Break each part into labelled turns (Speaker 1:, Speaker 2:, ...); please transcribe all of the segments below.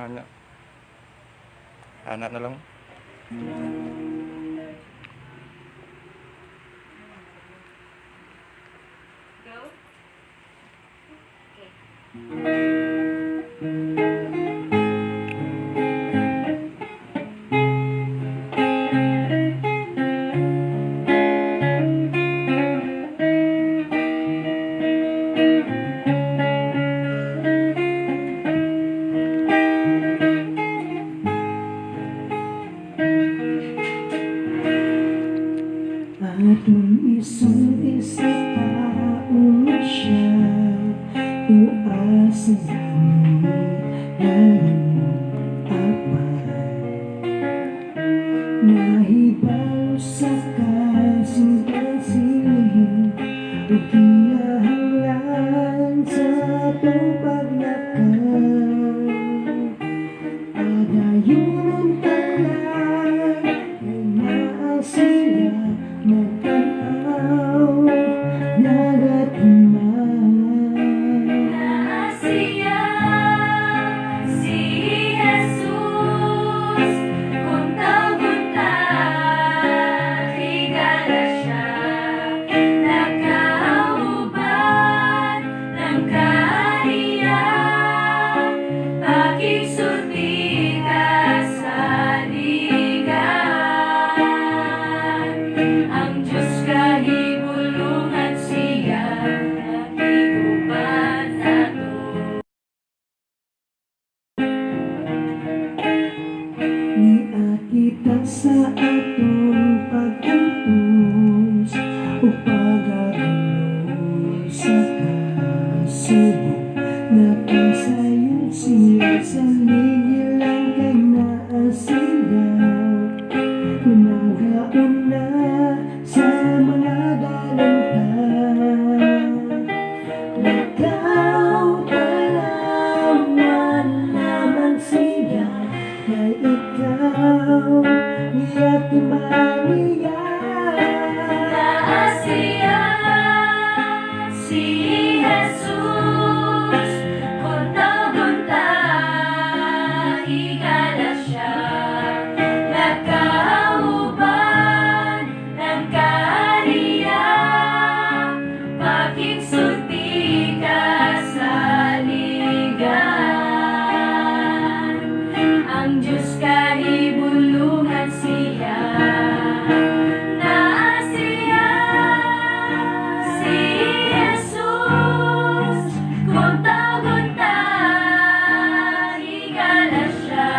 Speaker 1: Ana. Ana na lang.
Speaker 2: Go. Okay.
Speaker 3: Atong isulti sa tao nga siya tuwa sa langit nahimong apan nahibalo sa kasing-kasing ug kinahanglan sa atong paglakaw. Padayon ang tanan kay naa sila nagtan-aw, nagatiman.
Speaker 2: Naa siya, si Jesus, kung tawgon ta, higala siya. Nakauban ng kariya, pakigsulti ka sa ligan. Ang Diyos kahibulungan siya, nakiguban nato.
Speaker 3: Niakita sa atong pag-antos o pag-agno sa kasubo. Nakasayon siya sa lang kay naa sila nagauna sa mga dalanta. Nakaw tanawan naman siya kay ikaw iyatiman niya.
Speaker 2: Naa siya, si Jesus, kung tawgon ta, higala siya. Nakauban ng kariya, pakigsulti ka sa ligan. Ang Diyos kahibulungan siya. Naa siya, si Jesus, kung tawgon ta, higala siya.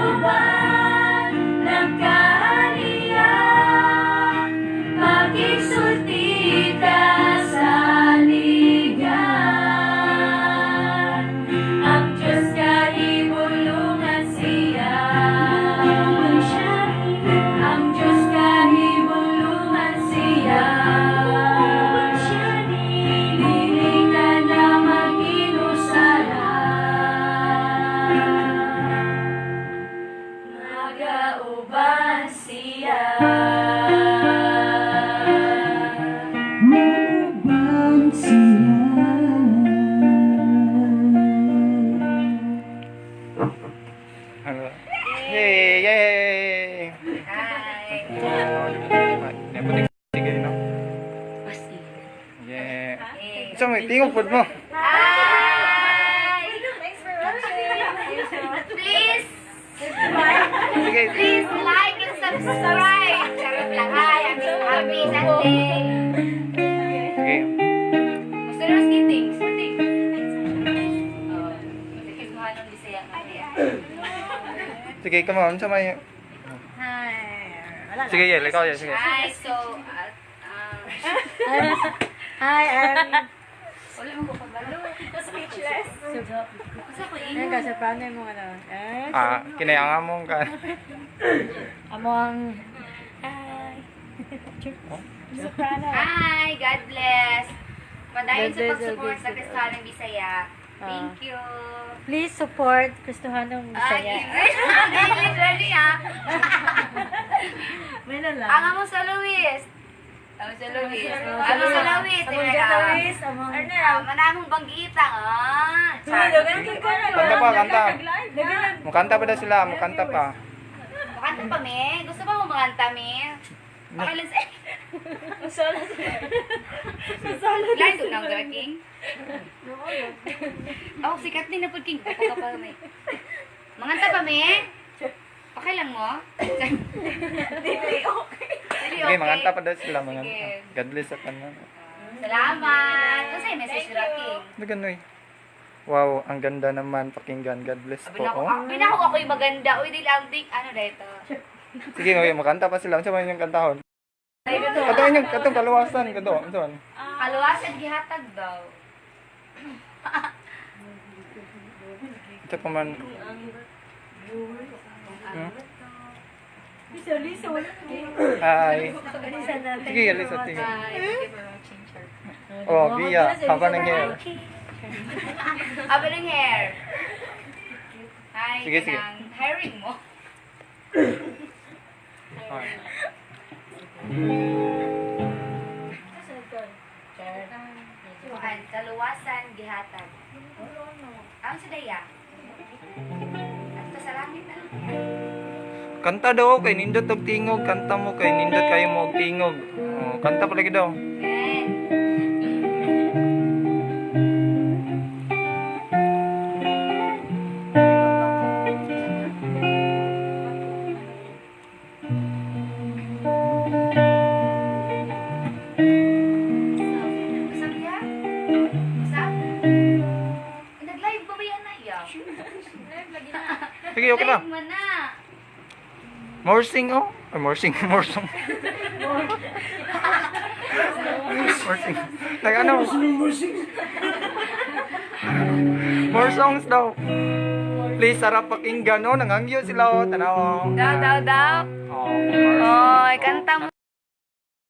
Speaker 2: Nakauban ng kariya, pakigsulti ka sa ligan. Ang Diyos kahibulungan siya. Ang Diyos kahibulungan siya. Dili ka na mag-inusara. Nagauban siya.
Speaker 3: Muuban siya.
Speaker 1: Ano? Yay! Yay!
Speaker 2: Hi!
Speaker 1: Nepotik sige, no? Yeah. Sa may tingog pod mo.
Speaker 2: Hi!
Speaker 4: Thanks for watching.
Speaker 2: Please,
Speaker 1: Sige.
Speaker 2: please like and subscribe. Charot lang. Hi, happy, happy Sunday.
Speaker 1: Sige.
Speaker 2: Gusto naman skating. Skating. Oh, sige, ng Bisaya.
Speaker 1: Sige, come on. Sa may
Speaker 4: Hi. Wala
Speaker 1: Sige, Yel, ikaw, Yel, sige.
Speaker 2: Hi, so,
Speaker 4: Hi, I'm
Speaker 2: wala mo ko pabalo.
Speaker 4: Speechless.
Speaker 2: Asa ko
Speaker 4: Ayun
Speaker 2: inyo?
Speaker 4: ka, sa paano yung mga ano? Eh,
Speaker 1: Ah, kinayanga mo ka.
Speaker 4: Amo ang. Hi. Soprano.
Speaker 2: Hi, God bless. Padayon
Speaker 4: God
Speaker 2: sa
Speaker 4: bless,
Speaker 2: pag-support
Speaker 4: God
Speaker 2: sa
Speaker 4: bless.
Speaker 2: Kristohanong Bisaya. Thank you.
Speaker 4: Please support Kristohanong
Speaker 2: Ah,
Speaker 4: Bisaya.
Speaker 2: English. English ready ah.
Speaker 4: May na lang.
Speaker 2: Ang among soloist. Amo sa Luis. Amo sa Luis.
Speaker 4: Among Luis, among
Speaker 2: Ano? Manamong banggita. Ah.
Speaker 1: Kanta pa, kanta. Mukanta pa daw sila, mukanta pa.
Speaker 2: Makanta pa, me. Gusto ba mo makanta, me? Okay lang sa...
Speaker 4: Masala sila. Masala.
Speaker 2: Blind doon ang gara, King. Oh, sikat din na po, King. Baka ka pa, me. Manganta pa, me? Okay lang mo?
Speaker 4: Dili okay.
Speaker 2: Dili,
Speaker 1: Sige, manganta pa daw sila, manganta.
Speaker 2: Sige.
Speaker 1: God bless sa tanan.
Speaker 2: Salamat. Ano sa'yo message,
Speaker 4: Thank you.
Speaker 2: King?
Speaker 1: Ano ganoy? Wow, ang ganda naman pakinggan. God bless po.
Speaker 2: Sabi na ako,
Speaker 1: Oh.
Speaker 2: ah, ako ako'y maganda. Uy, dili ang dik. Ano dito?
Speaker 1: Sige, okay, makanta pa sila. Unsa man yung kantahon? Katong yung katong kaluwasan kato. Unsa man?
Speaker 2: Kaluwasan gihatag daw.
Speaker 1: Unsa pa man? Hmm?
Speaker 4: Lisa, Lisa, wala.
Speaker 1: Hi.
Speaker 4: Lisa na. Thank
Speaker 1: Sige,
Speaker 4: you for
Speaker 1: Lisa, sige.
Speaker 4: watching. Thank you for watching, Char.
Speaker 1: Oh, Bia, haba ng hair.
Speaker 2: Aba ng hair. Hi,
Speaker 1: Sige, sige.
Speaker 2: kanang hiring mo.
Speaker 1: Okay.
Speaker 2: Kuan, kaluwasan gihatag. Ang si Daya. At sa langit na.
Speaker 1: Kanta daw kay nindot og tingog, kanta mo kay nindot kayo mo og tingog. Oh, kanta pa lagi daw.
Speaker 2: Eh. Usap ya? Usap? Nag-live ba ba yan na iya?
Speaker 1: Sige, okay na.
Speaker 2: Live mo na.
Speaker 1: More sing oh. Ay, more sing, more song. More sing. Like ano? More songs daw. Please, sarap pakinggan oh. Nangangyo sila oh. Tanaw oh.
Speaker 2: Daw, daw, daw.
Speaker 1: Oh, more songs.
Speaker 2: Oy, kanta mo.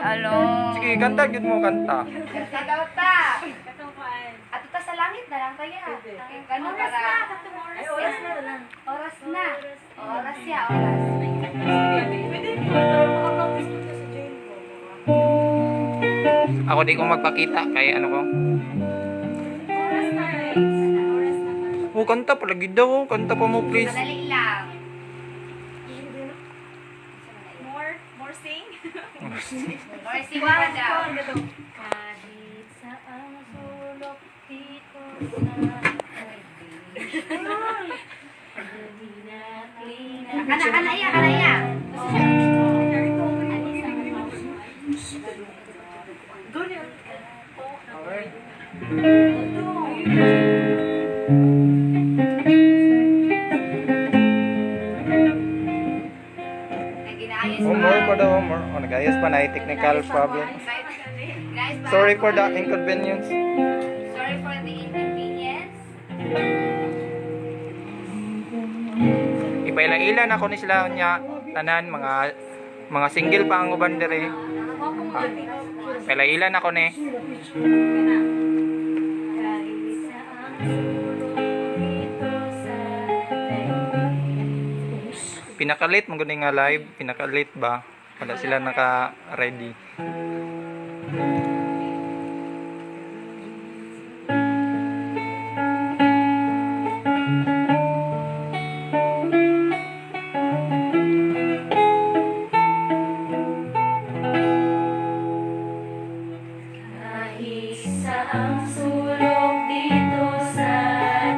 Speaker 2: Alo.
Speaker 1: Sige, kanta gyud mo kanta.
Speaker 2: Kanta daw ta.
Speaker 4: Katong kuan.
Speaker 2: Ato ta sa langit na lang kaya. Ano
Speaker 4: Oras
Speaker 2: para?
Speaker 4: na, katong oras. Ay, oras na lang.
Speaker 2: Oras na. Oras ya, oras.
Speaker 4: Pwede po, pero makapractice mo to sa jail po.
Speaker 1: Ako di ko magpakita kay ano ko.
Speaker 4: Oras na, guys. Oras na.
Speaker 1: Oh, kanta palagi daw. Oh. Kanta pa mo please.
Speaker 2: Madali lang.
Speaker 4: More, more sing.
Speaker 2: More sing pa daw.
Speaker 4: Kahit saang sulok dito sa
Speaker 2: Kana, kana iya, kana iya. Naginaayos
Speaker 1: Oh,
Speaker 2: pa.
Speaker 1: more pa daw, more. Oh, nag-ayos pa na technical problem.
Speaker 2: Guys, pa.
Speaker 1: Sorry for the inconvenience.
Speaker 2: Sorry for the inconvenience.
Speaker 1: Ipaila-ila na ko ni sila niya tanan mga single pa ang uban dere. Ah, Paila-ila na ko ni.
Speaker 4: Kahit saang sulok dito sa
Speaker 1: Pinakalit mo gud nga live, pinakalit ba? Wala sila naka-ready.
Speaker 4: Kahit saang sulok dito sa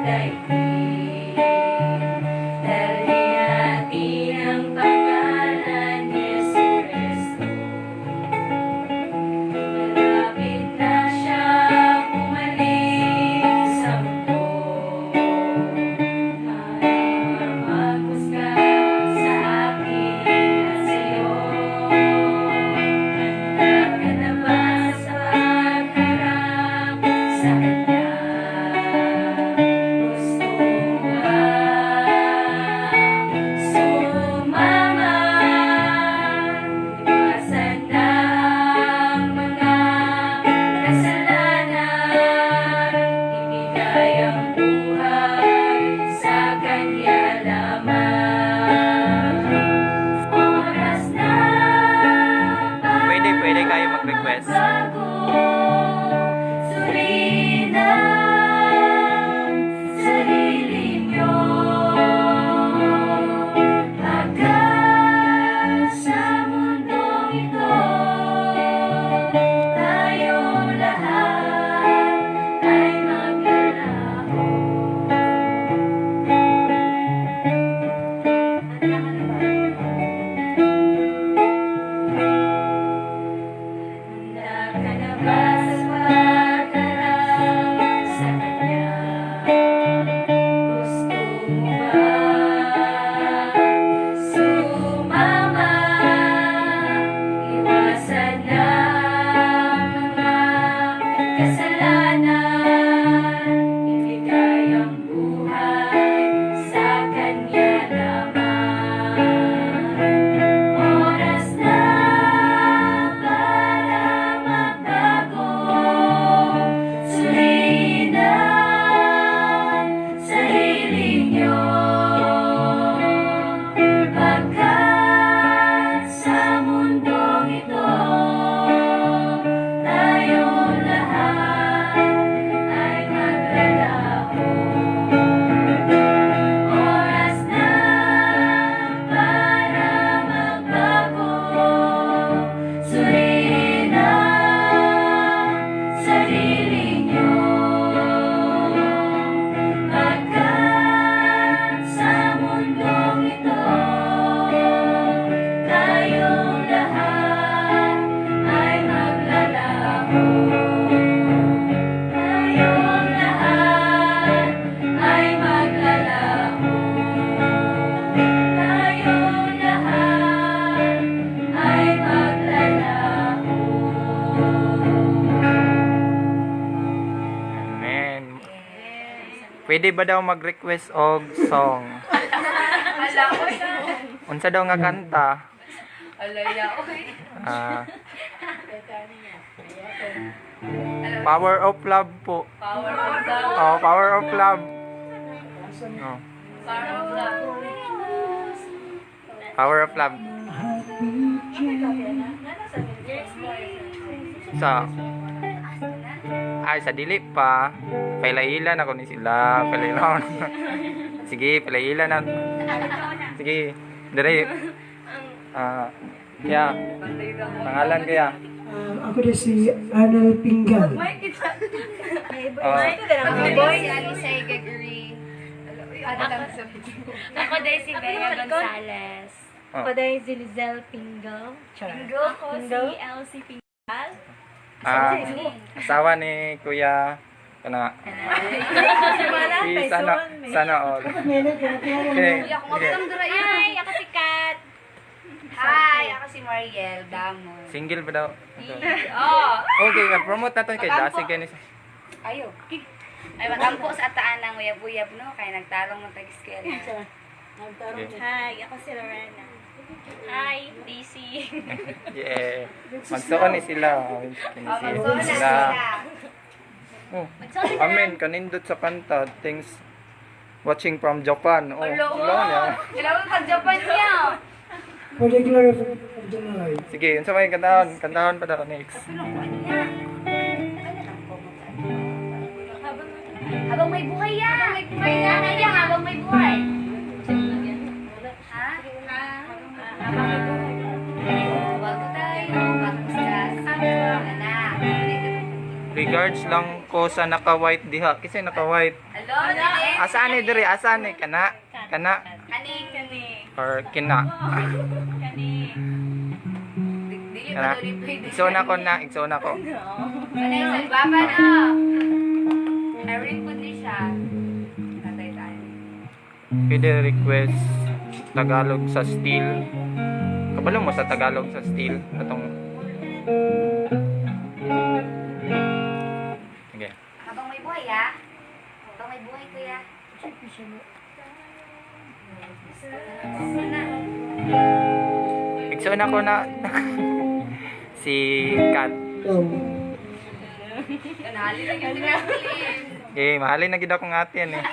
Speaker 4: daigdig, dalhin natin ang pangalan ni Yesu Cristo.
Speaker 1: Pwede ba daw mag-request og song? Unsa daw nga kanta?
Speaker 4: Alaya, okay.
Speaker 1: Ah. Power of Love po.
Speaker 4: Power of love.
Speaker 1: Oh, Power of Love. Oh,
Speaker 4: Power of love.
Speaker 1: Power of Love.
Speaker 3: Happy
Speaker 1: Sa Ay, sa dili pa. Pailailan ako ni sila. Pailailan. Sige, pailailan na. Sige. Dire. Ah, yeah. Pangalan kaya.
Speaker 3: Ako na si Arnold Pinggan.
Speaker 1: Oh,
Speaker 2: Ako si Alisay Gregory.
Speaker 4: Ako dahil si Bea Gonzalez.
Speaker 1: Oh.
Speaker 5: Ako dahil si Lizelle Pingle. Char.
Speaker 4: Ako si Elsie Pingal.
Speaker 1: Ah, asawa ni Kuya kana. Si sana sana all. Okay.
Speaker 2: Kuya, kung
Speaker 1: Sige.
Speaker 2: mabutang dira yan.
Speaker 4: Hi, ako si Kat.
Speaker 2: Hi, ako si Mariel Damon.
Speaker 1: Single ba daw? Ito.
Speaker 2: Oh,
Speaker 1: Okay, promote natin kay Dasig kay ni.
Speaker 2: ayo. Ay, magampo sa ataan ng uyab-uyab, no? Kaya nagtarong ng tag-scale.
Speaker 1: Okay.
Speaker 5: Hi, ako si Lorena.
Speaker 4: Hi, DC.
Speaker 1: Yeah. Magsuon ni sila.
Speaker 2: Oh, magsuon na sila.
Speaker 1: Oh. Amen, kanindot sa kanta. Things watching from Japan. Oh,
Speaker 2: Hello.
Speaker 1: wala niya.
Speaker 2: Kailangan pag Japan niya.
Speaker 3: For the glory of the Lord.
Speaker 1: Sige, unsa may kantahon? Kantahon pa daw next.
Speaker 2: Habang may buhay ya. Habang may buhay ya. Kaya habang may buhay. Ha? Habang may buhay. Huwag tayo magkasama na.
Speaker 1: Regards lang ko sa naka-white diha. Kasi naka-white.
Speaker 2: Hello, dili.
Speaker 1: Asa ni diri? Asa ni kana? Kana
Speaker 2: Kani kani.
Speaker 1: or kina?
Speaker 2: Dili
Speaker 1: Kana.
Speaker 2: pa dili pwede.
Speaker 1: Igsoon ako na, igsoon ako.
Speaker 2: Kanay sa baba na. Irene po ni siya. Tatay tayo.
Speaker 1: Pwede request Tagalog sa steel. Kabalo mo sa Tagalog sa steel atong. Sige.
Speaker 2: Habang may buhay ya. Habang may buhay, kuya.
Speaker 1: Igsoon ako na si Kat.
Speaker 3: Oh.
Speaker 2: Kanali na yung tinatulin.
Speaker 1: Eh, mahalin na gid akong ate yan eh.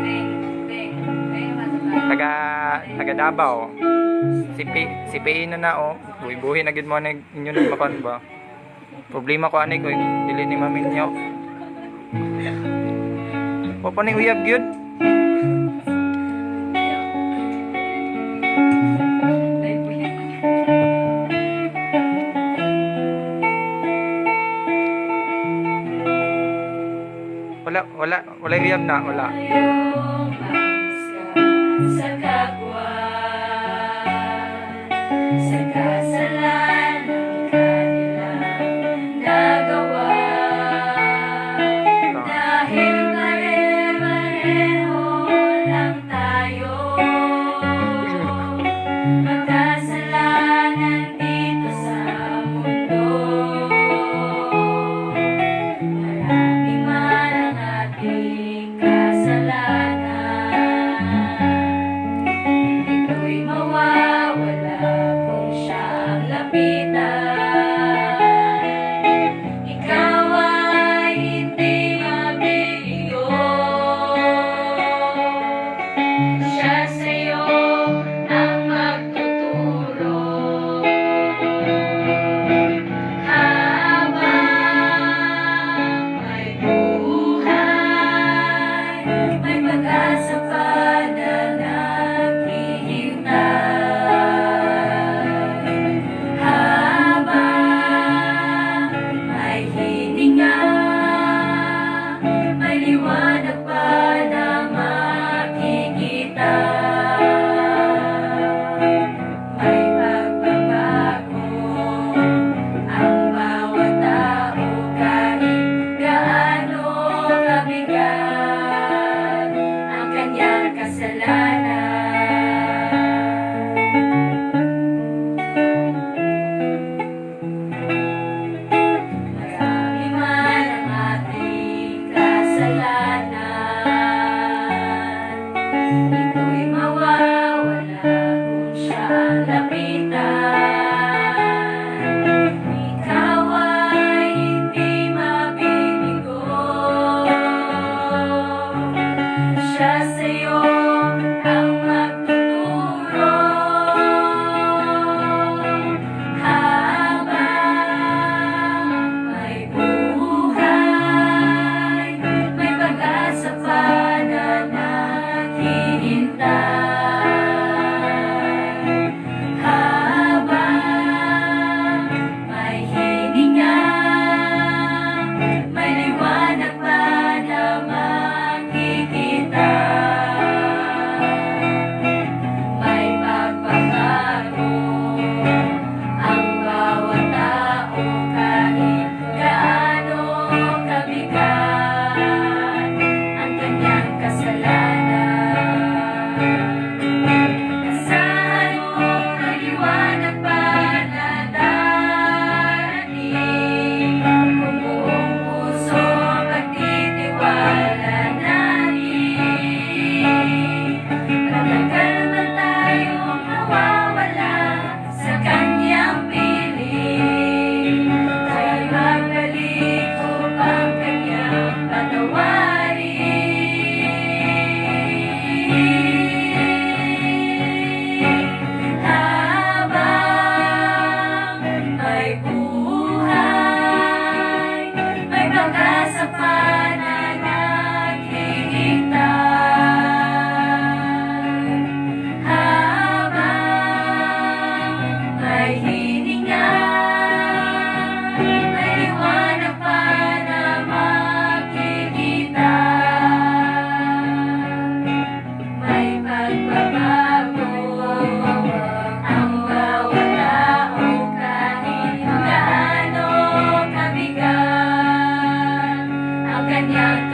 Speaker 2: Ding, ding, ding,
Speaker 1: Taga taga Davao. Si P, si PA na na oh. Buhi-buhi na gid mo na inyo na makan ba. Problema ko ani ko dili ni maminyo. Wa pa ni uyab gyud. Wala wala wala uyab na wala.
Speaker 4: Sa kapwa, sa kasalanan kanilang nagawa. Dahil pare-pareho lang tayo, magkasalanan dito sa mundo. Marami man ang ating kasalanan,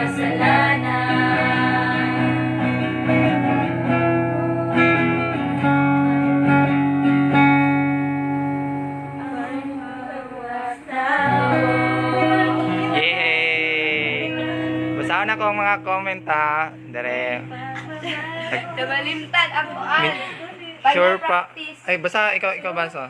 Speaker 2: Kasalanan.
Speaker 1: Yay! Basahon ako ang mga comment ha. Dere.
Speaker 2: Nabalimtan ako ah.
Speaker 1: Sure pa. Ay, basta ikaw ikaw basa.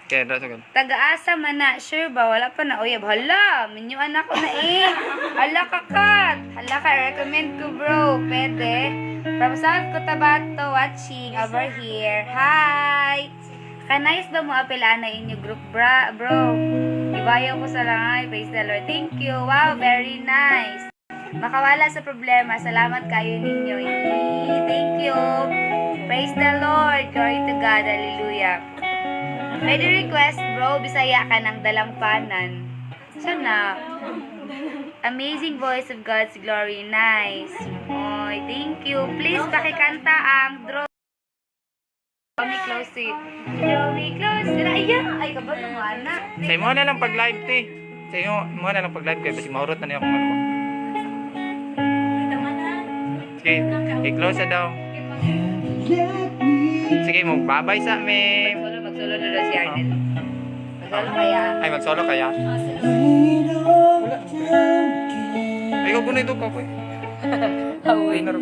Speaker 1: Okay, that's good.
Speaker 2: Tagaasa man na, sure ba? Wala pa na uyab. Hala, minyuan ako na eh. Hala ka kat. Hala ka, recommend ko bro. Pwede. From South Cotabato, watching over here. Hi! Kanayos ba mo apilaan na inyo group bra, bro? Ibayaw ko sa langay. Praise the Lord. Thank you. Wow, very nice. Makawala sa problema. Salamat kayo ninyo. Yee, thank you. Praise the Lord. Glory to God. Hallelujah. Pwede request, bro, Bisaya ka ng dalampanan. Sana. Amazing voice of God's glory. Nice. Oy, thank you. Please, pakikanta ang Draw Me Close to You. Draw me close. Ay, ay, kabalo mo, anak.
Speaker 1: Sa imo na lang pag live te. Sa imo mo na lang pag live kay basi mahurot na niya akong ano. Sige, i-close na daw.
Speaker 3: Let me
Speaker 1: Sige, mo babay sa amin.
Speaker 2: Magsolo, magsolo na daw si Arnel. Magsolo kaya.
Speaker 1: Ay, mag-solo kaya?
Speaker 3: wait all time.
Speaker 1: Ay, ikaw gunay ko eh.
Speaker 2: Away.
Speaker 1: Ay, naro.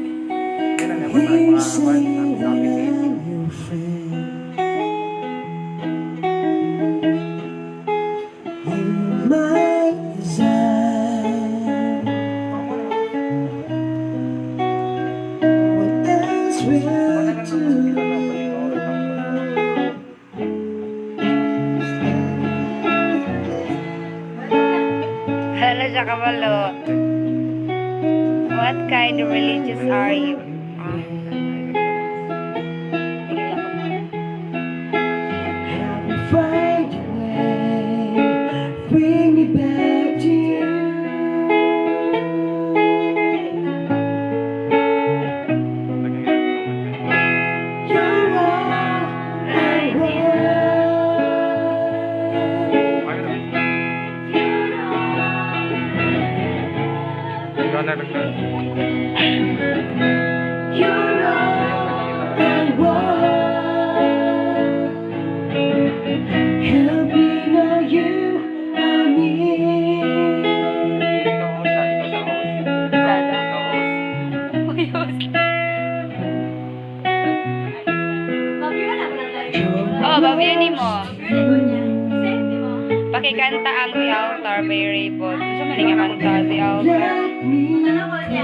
Speaker 1: Yan na naman
Speaker 3: They
Speaker 1: mga
Speaker 3: say
Speaker 1: mga
Speaker 3: that I'm your friend. You're my desire. What else will I do?
Speaker 2: Hala siya kabalo. What kind of religious are you? Ah.
Speaker 3: Help me find your way. Bring me back to you. You're all I want. You're all I want. Help me know you are near.
Speaker 2: Oh, babiyan mo. Pakikanta ang The Altar by Raybon. Gusto mo nga kanta The Altar?
Speaker 3: Let me